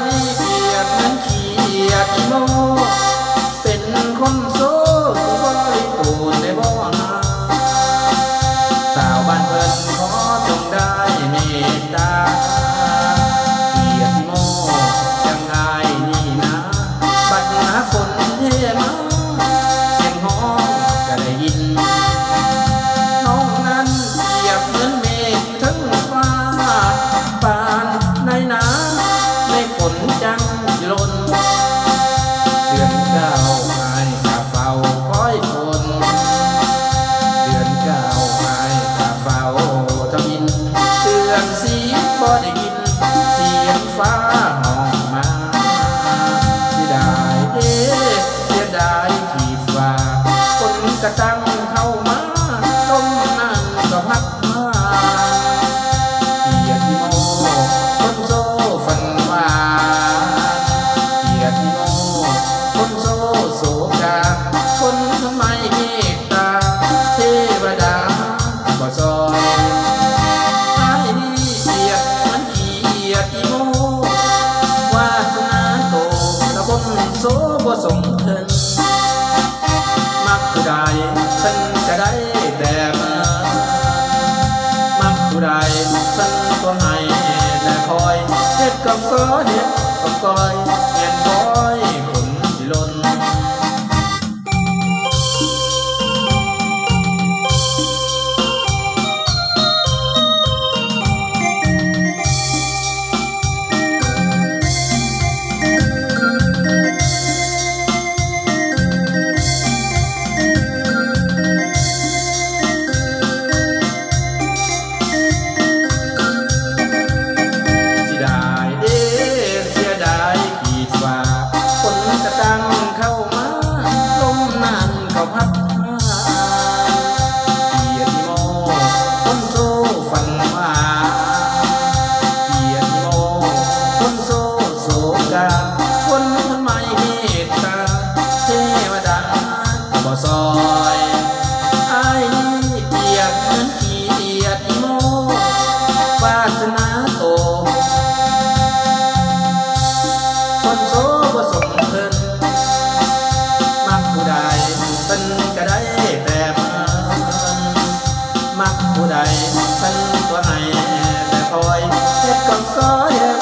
ນີ້ປຽບເໝືອນຂີ້ເຫຍື້ອອີ່ໂມ ເປັນຄົນໂຊ ຊິບໍລິຕູນໄດ້ບໍ່ນາ? ຊາວບ້ານເພິ່ນຂໍຈົ່ງໄດ້ເມດຕາ ປຽບອີ່ໂມຈັ່ງອ້າຍນີ້ນາ ບັດໜ້າຝົນເທມາ ສຽງຮ້ອງກະໄດ້ຍິນ ນ້ອງນັ້ນປຽບເໝືອນເມ ເທິງຟ້າ ປານໃນນາ ໃນຝົນຈັ່ງຊິຫຼົ່ນ ເດືອນເກົ້າອ້າຍກະເຝົ້າຄອຍຝົນ ເດືອນເກົ້າອ້າຍກະເຝົ້າທຳອິນ ເດືອນສິບບໍ່ໄດ້ຍິນ ສຽງຟ້າຮ້ອງມາ ເສຍດາຍເດ້ ເສຍດາຍຂີ້ຟ້າ ຝົນກະຕັ້ງເຂົ້າມາ ລົມນັ້ນກະພັດ ປຽບອີ່ໂມ ຄົນໂຊຝັນຫວານ ປຽບອີ່ໂມ ຄົນໂຊໂສກາ ຄົນໄມເມດຕາ ເທວະດາບໍ່ຊ່ອຍ ອ້າຍນີ້ປຽບເໝືອນຂີ້ເຫຍື້ອອີ່ໂມ ວາສະໜາໂຕລະບົນໂຊບໍ່ສົມເພິ່ນ ມັກຜູ້ໃດເພິ່ນກະໄດ້ແຕ່ເມີນ ມັກຜູ້ໃດເພິ່ນກໍໃຫ້ແຕ່ຄອຍ ເຮັດກຳກໍເຮັດກຳກ້ອຍ ແມ່ນຄອຍຄົນຊິຫຼົ່ນ. ເສຍດາຍເດ້ ເສຍດາຍຂີ້ຟ້າ ຝົນກະຕັ້ງເຂົ້າມາ ລົມນັ້ນກໍພັດ ປຽບອີ່ໂມ ຄົນໂຊຝັນຫວານ ປຽບອີ່ໂມ ຄົນໂຊໂສກາ ຄົນໄມເມດຕາ ເທວະດາກໍບໍ່ຊ່ອຍ ອ້າຍນີ້ປຽບເໝືອນຂີ້ເຫຍື້ອອີ່ໂມ ວາສະໜາໂຕ ຄົນໂສບໍ່ສົມເພິ່ນ ມັກຜູ້ໃດເພິ່ນກະໄດ້ແຕ່ເມີນ ມັກຜູ້ໃດເພິ່ນກໍໃຫ້ແຕ່ຄອຍ ເຮັດກຳກໍເຮັ